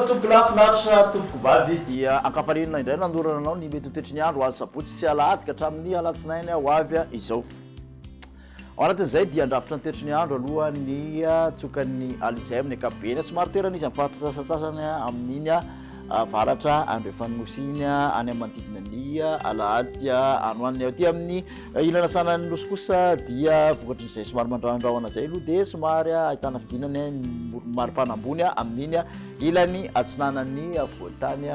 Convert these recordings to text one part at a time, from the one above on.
tompokolahy, finaritra tompokovavy dia ankafarinina indray nanorana anao ny mety ho toetry ny andro ho azy sabotsy sy alahady ka hatramin'ny alatsinainy ho avy izao. Ao anatin'izay dia handrafitra ny toetry ny andro aloha ny tsokan'ny alizay amin'ny ankapobeny. Somary toerana izy amin'ny faritra sasantsasany amin'iny avaratra andrefan'ny nosy iny any amin'ny manodidina ny alahady any ho any. Aty amin'ny ilana sanan'ny nosy kosa dia vokatrin'izay somary mandrahondrahona izay aloha dia somary ahitana fidinana ny maripana ambony amin'iny ilany atsinanan'ny afovoan-tany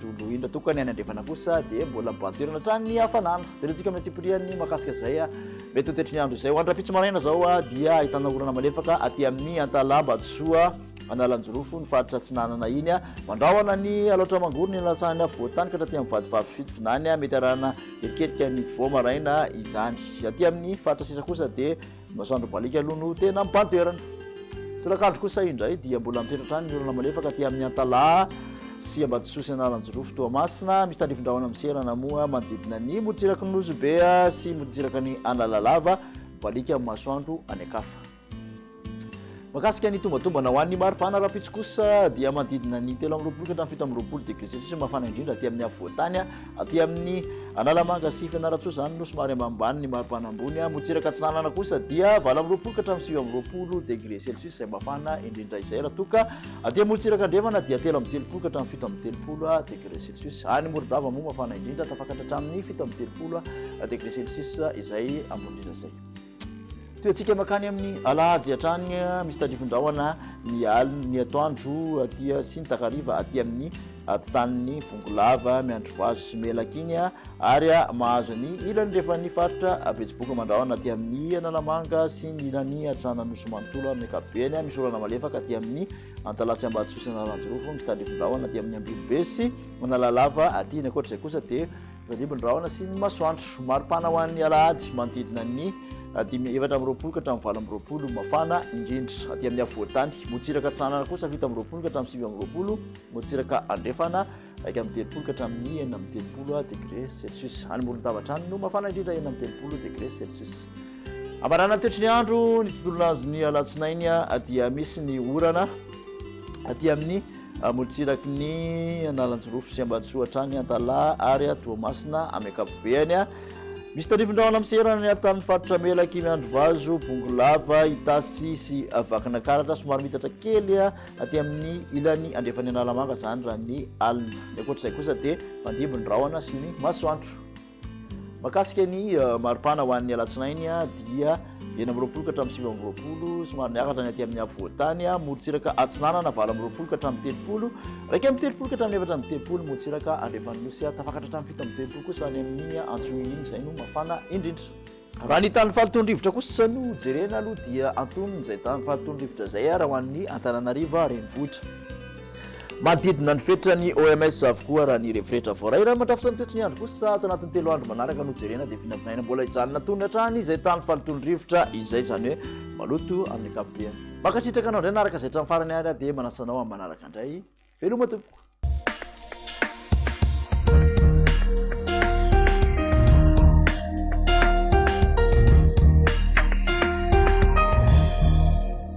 tontolo iny. Raha toa ka ny any andrefana kosa dia mbola mibahan-toerana hatrany ny hafanana. Jerentsika amin'ny antsipiriany mahakasika izay mety ho toetry ny andro izay. Ho an'ny rahampitso maraina izao dia ahitana orana malefaka aty amin'ny Antalaha, Ambatosoa, Analanjirofo, ny faritra atsinanana iny. Mandrahona ny Alaotra Mangoro, ny latsahany afovoan-tany ka hatraty amin'ny Vatovavy Fitovinany. Mety arahana erikerika ny vao maraina izany. Aty amin'ny faritra sisa kosa dia Ny masoandro baliaka aloha no tena mibahan-toerana. Tolakandro kosa indray dia mbola mitoetra hatrany ny orana malefaka aty amin'ny Antalaha sy Ambatosoa sy Analanjirofo Toamasina. Misy tandrifin-drahona miserana moa manodidina ny morontsiraky ny Nosy Be sy morontsiraka ny Analalava. Baliaka ny masoandro any an-kafa. Mahakasika ny tombatombana ho an'ny maripana rahampitso kosa dia manodidina ny 23 ka hatramin'ny 27 degré celsius mafana indrindra aty amin'ny afovoan-tany. Aty amin'ny Analamanga sy Fianarantsoa izany no somary ambanimbany ny maripana ambony. Morontsiraka Atsinanana kosa dia 28 ka hatramin'ny 29 degré celsius izay mafana indrindra izay. Raha toa ka aty amorontsiraka andrefana dia 33 ka hatramin'ny 37 degré celsius. Any Morondava moa mafana indrindra, tafakatra hatramin'ny 37 degré celsius izay ambony indrindra izay. Toetsika makany amin'ny alahady hatrany, misy tandrifin-drahona ny alina, ny atoandro aty sy ny takariva aty amin'ny atitaniny Bongolava, Miandrivazo sy Melaky iny ary mahazo ny ilany rehefa ny faritra Betsiboka mandrahona aty amin'ny Analamanga sy ny ilany Atsinanan'Nosy manontolo amin'ny ankapobeny. Misy orana malefaka aty amin'ny Antalaha sy Ambatosoa sy Analanjirofo, misy tandrifin-drahona aty amin'ny Ambilobe sy Analalava aty. Ny ankoatra izay kosa dia Mandimby ny rahona sy ny masoandro. Maripana ho an'ny alahady, manodidina ny dimy 24 ka hatramin'ny 28 mafana indrindra. Aty amin'ny afovoan-tany, morontsiraka atsinanana kosa 27 ka hatramin'ny 29, morontsiraka andrefana 31 ka hatramin'ny 36 degré celsius. Any Morondava hatrany no mafana indrindra 36 degré celsius. Hamarana ny toetry ny andro, ny tontolon'andron'ny alatsinainy dia misy ny orana aty amin'ny Morontsiraky ny Analanjirofo sy Ambatosoa hatrany Antalaha ary Toamasina amin'ny ankapobeany. Misy tandrifin-drahona miserana ny atan'ny faritra Melaky, Miandrivazo, Bongolava, Itasy sy Vakinakaratra. Somary miitatra kely aty amin'ny ilany andrefan'ny Analamanga izany raha ny alina. Ny ankoatr'izay kosa dia mandimby ny rahona sy ny masoandro. Mahakasika ny maripana ho an'ny alatsinainy dia 26 ka hatramin'ny 29, somary niakatra ny aty amin'ny afovoan-tany, morontsiraka atsinanana 28 ka hatramin'ny 30, 31 ka hatramin'ny 34, morontsiraka andrefan'ny nosy, tafakatra hatramin'ny 37 kosa any amin'ny Antsohihy iny, izay no mafana indrindra. Raha ny tahan'ny fahalotoan-drivotra kosa no jerena aloha dia antonony izay tahan'ny fahalotoan-drivotra izay raha ho an'ny Antananarivo renivohitra. Manodidina ny fetran'ny OMS avokoa raha ny refirehetra voaray. Raha ny mandrafitra ny toetry ny andro kosa ato anatin'ny telo andro manaraka no jerena dia vinavinaina mbola hijanona antonony hatrany izay tahan'ny fahalotoan-drivotra izay, izany hoe maloto amin'ny ankapobeny. Mankasitraka anao indray nanaraka izay hatramin'ny farany ary dia manasa anao amin'ny manaraka indray. Veloma tompoko.